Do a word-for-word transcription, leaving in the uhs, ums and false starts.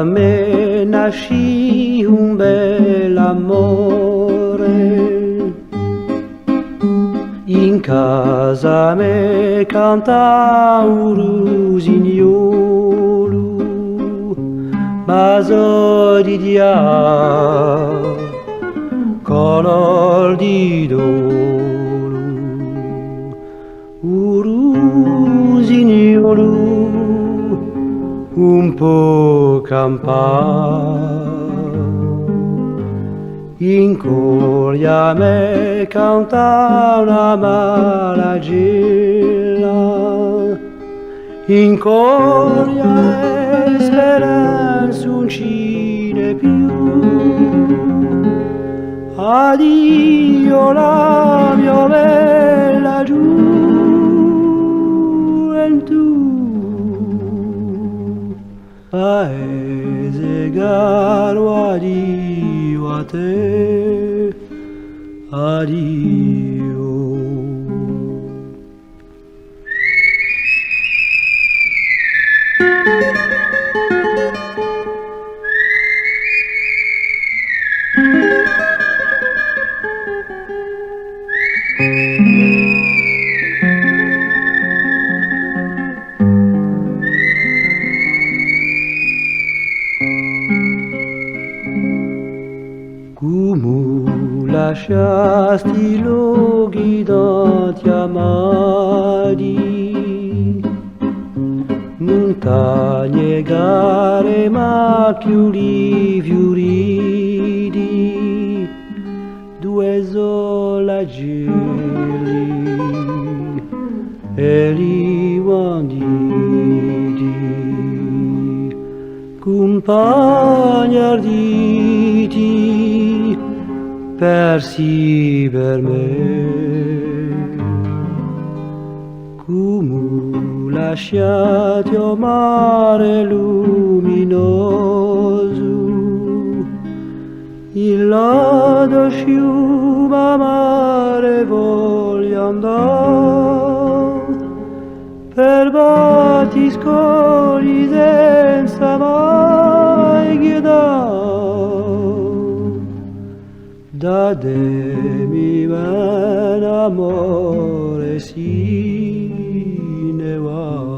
Mè nascì un bell'amore, in casa mè cantà u rusignolu, ma sò di Diu color di dolu. U rusignolu ùn pò campà. In cori a mè canta una malagella. In cori a mè speranza ùn ci n'hè più. Addiu, la mio bella ghjuventù. Paese caro, addiu à tè, addiu. Cumu lasciasti lochi tanti amati, muntagne care, ma più li fiuriti, duve sò l'acelli è li banditi, cumpagni arditi, persi per mè. Cumu lasciati, o mare luminosu, in là dove sciuma mare voli andà, per batti scoli senza mai ghjudà. Da tè mi vene amore, si ne và.